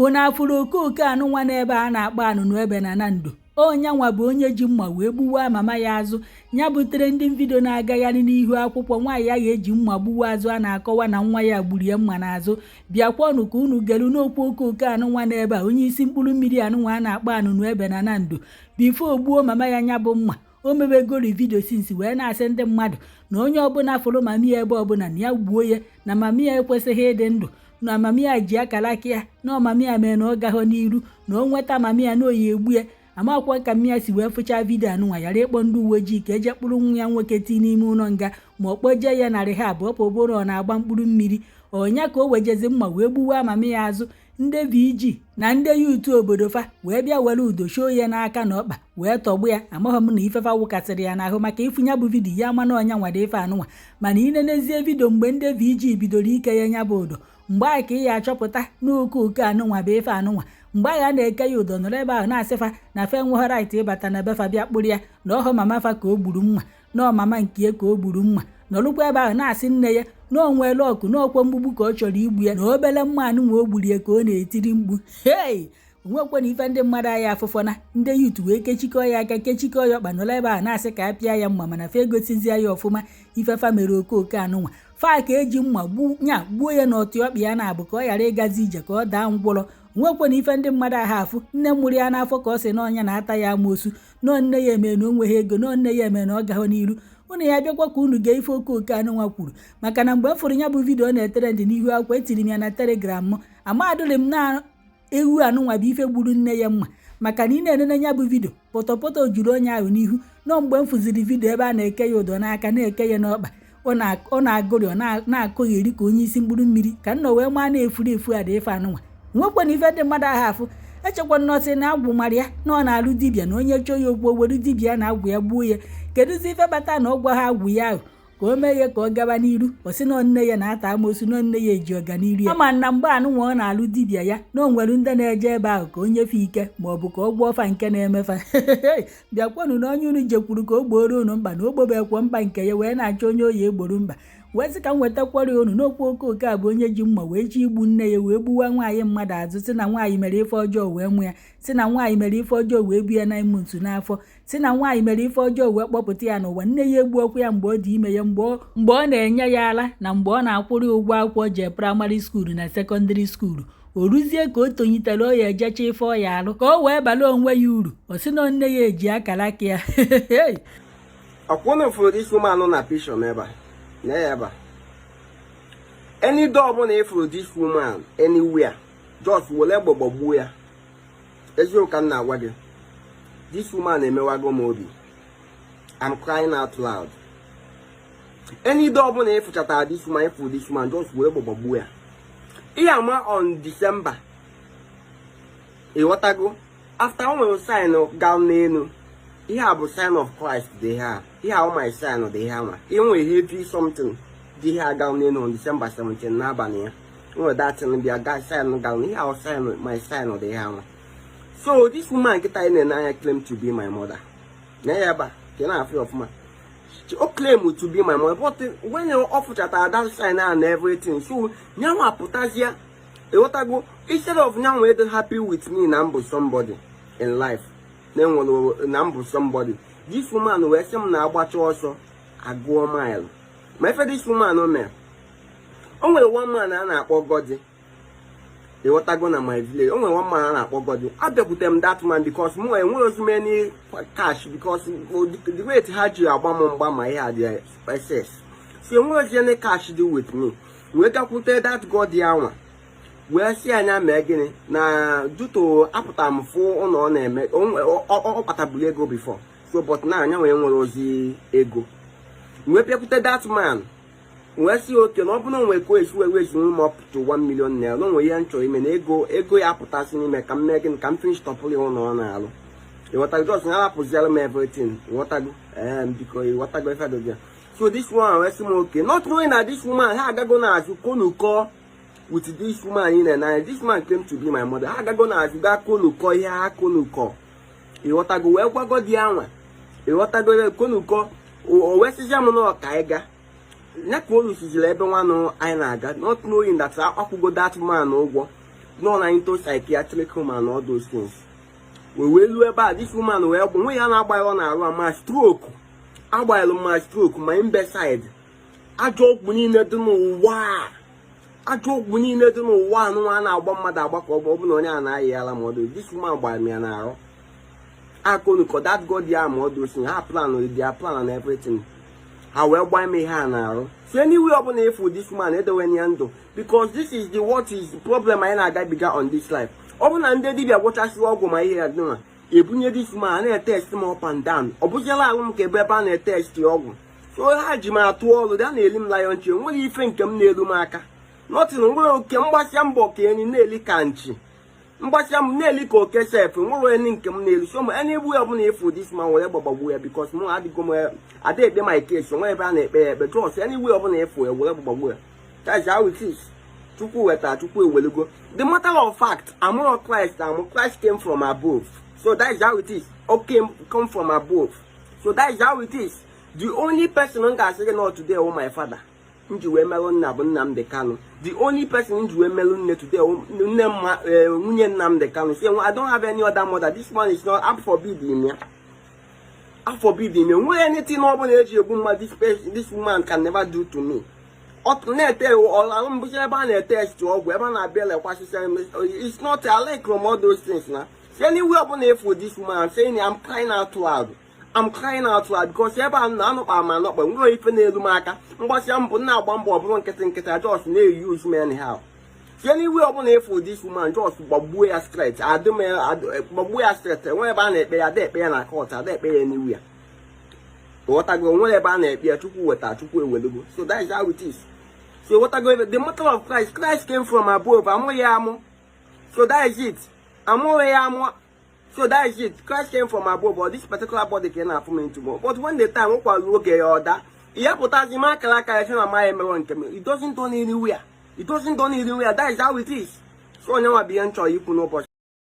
Unu afụrụ okooko anụnwa n'ebe a na-akpọ Anụnụ Ebe na Nando? Onyanwa bụ onye ji mma wee gbuwa mama ya azụ. Ya butere ndị video na-agagharị n'ihu akwụkwọ. Nwaanyị ya ga-eji mma gbuwa azụ, a na-akọwa na nwa ya gburu ya mma n'azụ. Bịakwanụ ka unu gelu n'okwu okooko anụnwa n'ebe a, onye isi mkpụrụ mmiri anụnwa a na-akpọ Anụnụ Ebe na Nando. Before gbuo mama ya, nya bụ mma o mebegori video since, wee na-asị ndị mmadụ na onye ọbụla fụrụ mami ya ebe ọbụla, na ya gbuo ya, na mami ya ekwesịghị ịdị ndụ, na mami ya ji akara aka ya, na mami ya mere na ọ gaghọ n'iru, na o nweta mami ya na oyi egbu ya. Amakwa ka mmịa si wee fụchaa video anụnwa, ghara ịkpọ ndị uwe ojii ka eje kpụrụ nwa ya nwoke tii n'ime ụlọ nga, ma ọ kpọjee ya na rehab. Ọ pụbụrụ ọ na-agba mkpụrụ mmiri ọnya ka o wejezi mma wee gbuwa mami ya azụ. Ndị VG na ndị youth obodo fa wee bịa were udo shoo ya n'aka na ọkpa wee tọgbu ya. Amaghị m na ifefa wụkasịrị ya n'ahụ maka ịfụnya bụ video ya, mana ọnya nwado ife anụnwa. Mana inenezie video mgbe ndị VG bidoro ike ya nya bụ ụdọ, mgbe ahụ ka ị ya achọpụta n'okooko anụnwa bụ ife anụnwa. Mgbe ahụ a na-eke ya ụdọ, nọrọ ebe ahụ na-asịfa na fe enweghị right ịbata na befa bịa kpụrụ ya, na ọhọ mama fa ka o gburu mma, na ọmama nke ka o gburu mma. Nọrụkwa ebe ahụ na-asị nne ya na o nweela ọkụ n'ọkwa mgbugbu ka ọ chọrọ igbu ya, na obele mma anụnwa o gburu ya ka ọ na-etiri mkpu hei. Onwekwe na ife ndị mmadụ anyị afụfọna. Ndị youth wee kechikọọ ya aka, kechikọọ ya ọkpa, nọrọ ebe ahụ na-asị ka a pịa ya mma, mana fa egosizie ya ọfụma ife fa mere okooko anụnwa. Fa ka eji mma gbu nya, gbuo ya n'ọtụ ọkpa ya na-abụ ka ọ ghara ịgazi ije, ka ọ daa ngwụrọ. Nwekwe na ife ndị mmadụ ahụ afụ. Nne mụrụ ya n'afọ ka ọ sị na ọnya na-ata ya amoosu, nọọ nne ya eme na o nweghị ego, nọọ nne ya eme na ọ gaghọ n'iru. Unu ya bịakwa ka unu gee ife okooko anụnwa kwuru, maka na mgbe m fụrụ ya bụ video ọ na-etere ndị n'ihu akwụkwọ, etiri m ya na Telegram m. Amadụrị m na ewu anụnwa bụ ife gburu nne ya mma, maka na ị na-enene ya bụ video, pọtọpọtọ juru onye ahụ n'ihu. Nọ mgbe m fụziri video ebe a na-eke ya ụdọ n'aka, na-eke ya n'ọkpa, ọ na-agụrị, ọ na-akụgheri ka onye isi mkpụrụ mmiri, ka m nọ wee maa na-efuru efu ada ife anụnwa. Nwekwana ife ndị mmadụ ahụ afụ. Echekwa nnọsị na agwụ mara ya, na ọ na-alụ dibịa, na onye chọọ ya okwu, o were dibịa na agwụ ya gbuo ya. Kedụzi ife kpata na ọ gwa ha agwụ ya ahụ ka o mee ya ka ọ gaba n'iru? Ọ sị na nne ya na-ata amosu, na nne ya eji ọganiru ya. Ama na mgbe anụnwa ọ na-alụ dibịa ya, na o nwere ndị na-eje ebe ahụ ka o nyefe ike ma ọ bụ ka ọ gwọọ fa nke na-emefa. Bịakwanụ na onye unu jekwuru ka o gbooro unu mkpa, na o gbobekwo mkpa nke ya, wee na-achọ onye oyi egboro mkpa. Wee sị ka m wetakwara unu n'okwu okooko a bụ onye ji mma wee chi igbu nne ya, wee gbuwa nwaanyị mmadụ azụ, sị na nwaanyị mere ife ọjọọ wee nwụ ya, sị na nwaanyị mere ife ọjọọ wee bu ya 9 months n'afọ, sị na nwaanyị mere ife ọjọọ wee kpọpụta ya n'ụwa. Nne ya egbu ọkwa ya mgbe ọ dị ime ya, mgbe ọ na-enye ya ara, na mgbe ọ na-akwụrụ ya ụgwọ akwụkwọ jee primary school na secondary school. O ruzie ka o tonyitara, ọ ya ejecha ife ọ ya alụ ka o wee bala onwe ya uru, ọ sị na nne ya eji akara aka ya. Ọkwụnụ fụrụ this woman nọ na picture m ebe a na ya ebe a. Any door ọbụla ịfụrụ this woman anywhere, just were egbe gbagbuo ya. Eziokwu ka m na-agwa gị. This woman emewago m obi. I'm crying out loud. Any door ọbụla ịfụchatara this woman, ịfụrụ this woman, just were egbe gbagbuo ya. Ihe ama on December, ịghọtago, after o nwere sign gaa n'elu. Ihe a bụ sign of Christ dị ihe a. Ihe a my sign dị ihe anwa. Ihe nwere heavy something dị ihe a gaa n'elu on December 17 n'abalị ya. Nwere that thing bịa ga sign gaa. Ihe a sign, my sign dị ihe anwa. So this woman nkịta ị na-ene anya claim to be my mother. Na ya ebe a ka ị na-afụ ya ọfụma. O claim to be my mother, but when ọ fụchatara that sign and everything, so nyanwa pụtazie, ịghọtago, instead of nyanwa ịdị happy with me na mbụ somebody in life, na enwere na mbụ somebody, this woman wee sị m na agbacha ọsọ agụọ mile. Ma ife this woman mere, o nwere one man a na-akpọ Godi, ịghọtago, na my village. O nwere one man a na-akpọ Godi. Abịakwute m that man because mụ enwere ozi many cash, because the rate ha ji agba m mgba ma ihe a dị excess, so enwere ozi any cash dị with me. Wee gakwute that Godi anwa, wee sị anya mee gịnị na duto apụtara m fụ ụlọ ọ na-eme. Ọ kpataburu ego before, so but na anya wee nwere ozi ego. Wee bịakwute that man, wee sị oke na ọ bụrụ na onwe ka o esi wee wezinwu m up to 1 million naira, na onwe ihe m chọrọ ime, na ego ya apụtasị n'ime ka m mee gịnị, ka m finish tọpụrụ ya ụlọ ọ na-alụ, ịghọtago. Just na arapụziara m everything, ịghọtago. Ee, biko, ịghọtago ife dozi. So this one wee sị m oke, not knowing na this woman ha agago n'azụ konukọ with this woman ị na-ene. This man claim to be my mother. Ha agago n'azụ gaa konukọ ihe ha konukọ, ịghọtago, wee gwago di anwa, ịghọtago, konukọ. O wee sịzia m na ọka ịga ya ka o rusiziri ebe nwanụ anyị na-aga, not knowing that akwụgo that man ụgwọ. Nọ na into psychiatric home and all those things. Wee luo ebe a, this woman wee bụ nwe ya na-agba ya, ọ na-arụ ma stroke, agbalụ ma stroke, ma imbecile. Ajọ ọgwụ niile dị n'ụwa a, ajọ ọgwụ niile dị n'ụwa anụnwa a na-agba mmadụ agba ka ọ bụ na onye a na-ayị ala ma ọ dị. This woman gbara m ya n'arụ akonu that God ya ma ọ dị. Ha plan their plan and everything, ha wee gbaa m ihe a na-arụ. So anyway, ọbụla ịfụ this man, edowe ya ndụ, because this is the what is the problem anyị na-agabiga on this life. Ọ bụ na ndị dibịa gwụchasịrị ọgwụ ma ihe ya dịnwa ebunye this man, na-etest m up and down. Ọ bụziela ahụ m ka ebe ebe a na-etest ọgwụ. So ha ji m atụ ọrụ a na-eli m lion chi. Enweghị ife nke m na-elu m aka, nothing. Nwere oke mgbasịa mbọ ka enyi na-eli ka nchi, mgbasịa m na-eli ka oke sef. Nwere enyi nke m na-elu. So m enigbu ya ọbụla ịfụ this man, were gbagbagbuo ya, because mụ adịgo m ada ekpe my case onwe ebe a na-ekpe ya ekpe. Just anywhere ọbụla ịfụ ya, were gbagbagbuo ya. That's how it is. Chukwu weta, Chukwu ewelego. The matter of fact, amụrụ Christ amụ. Christ came from above, so that is how it is. Okay, come from above, so that is how it is. The only person m ga-asị gị not today wụ my father. M ji wee melụ nna bụ Nnamdi Kanu. The only person m ji wee melụ nne today wụ nne mma, nwunye Nnamdi Kanu. Say I don't have any other mother. This one is not, I'm forbid him ya, I forbid him. Enweghị anything ọ bụla eji egbu mmadụ this person, this woman can never do to me. Ọ na-ete ọrụ mbụchi ebe a na-etest ọgwụ, ebe a na-abịa lekwasịsị. It's not, I like from all those things na. So anywhere ọbụla efu this woman, saying I'm crying out loud, I'm crying out loud, because ebe a na-anọkpa ma anọkpa, nwere ife na-elu m aka. Mgbasịa mbụ na-agba mbọ, ọ bụrụ nkịtị nkịtị, just na-use m anyhow. Si anywhere ọbụla efu this woman, just gbagbuo ya straight. Adị m gbagbuo ya straight. Enwere ebe a na-ekpe ya, ada ekpe ya na court, ada ekpe ya anywhere. Ghọtago? Nwere ebe a na-ekpe ya. Chukwu weta, Chukwu ewelego. So that is how it is. So ghọtago ebe the matter of Christ, Christ came from above. Amụghị ya amụ. So that is it. Amụghị ya amụ. So that is it. Christ came from above, but this particular body ka ị na-afụ m into. But when the time nkwalụ oge ya, ọda ihe pụtazi m akara aka ya, sị na amaghị emerụ nke m. It doesn't done anywhere, it doesn't done anywhere. That is how it is. So onye nwa bụ ihe m chọrọ ikwu n'ụbọchị.